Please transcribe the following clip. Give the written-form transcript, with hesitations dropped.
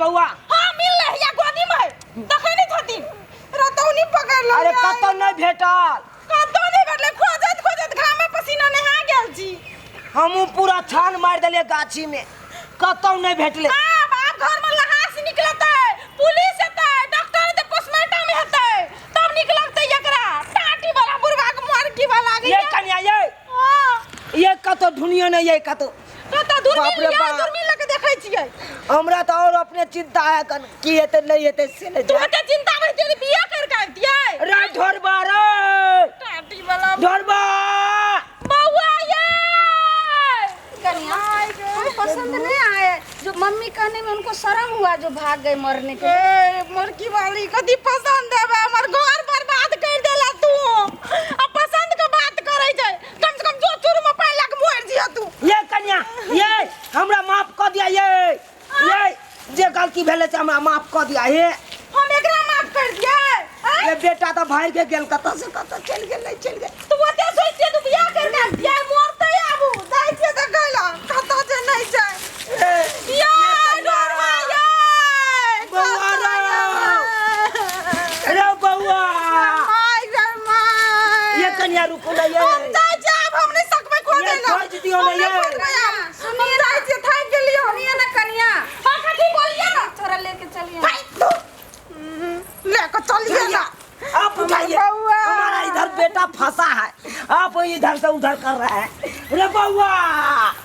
बौआ? हां, मिललै, हैया गोदी में है, देखै नहि छथिन? रतौनी पकड़ अरे लेलकै। कतौ नहि भेटल। कतौ नहि भेटलै। खोजैत खोजैत घामे पसीना नहा गेल छी। हमहूँ पूरा छान मारि देलियै गाछी में, कतौ नहि भेटलै। आब आब घर में लहास निकलतै, पुलिस एतै, डॉक्टर एतै, पोस्टमार्टम हेतै, तब निकलतै एकरा। टाटी वाला बुढ़वा के मरकी वाला। ये कन्या, ये ये कतौ ढूंढियो नहि, ये कतौ। कतौ दूरबीन बाप रे लिअ। बाप। दूरबीन लऽ के देखै छियै। हमरा तऽ और अपने चिंता है कन, की हेतै नहि हेतै से नहि तू जान। एते चिंता में रहतियै तऽ बियाह कर के आबितियै। रे ढोरबा, रे टाटी वाला ढोरबा। बौआ ये। कन्या, हम पसंद नहीं आए जो मम्मी कहने में उनको शर्म हुआ, जो भाग गए मरने के लिए। ए मुर्गी वाली, कथी पसंद है? हमर घर बर्बाद कर देला तू, आ पसंद के बात करे छै। कम से कम जो चूर में पाइ लाख मोर जिया तू। ये कन्या, ये हमरा माफ कऽ दिया। ये जे गलती भेलै से हमरा माफ कऽ दिया हे। हम एकरा माफ कर दिए? ये बेटा तऽ भागि के गेल, कतऽ से कतऽ चलि गेल, नहि चलि गेल। तू ओते सोचते तू बियाह कर के दिया, मरते आबू जाइ छियै देखै ला कतऽ छै नहि छै। ए, ये कन्या। डरवा ये। बौआ रे। रे बौआ। माय गे my. ये कन्या, रुकू ना ये। हम जाइ छियै आब, हम नहि सकबै खोजै ये ला। खोज दियौ ने हम नहि ये। खोजबै आब। सुनिए हम जाइ छियै, थाकि गेलियै। सुनिए ना कन्या। हाँ, कथी बोलिए ना? थोड़ा लेके चलिए। भाई तू लेके चलिए ना। आप उठाइए। बउआ। हमारा इधर बेटा फंसा है, आप इधर से उधर कर रहे हैं। रे बउआ।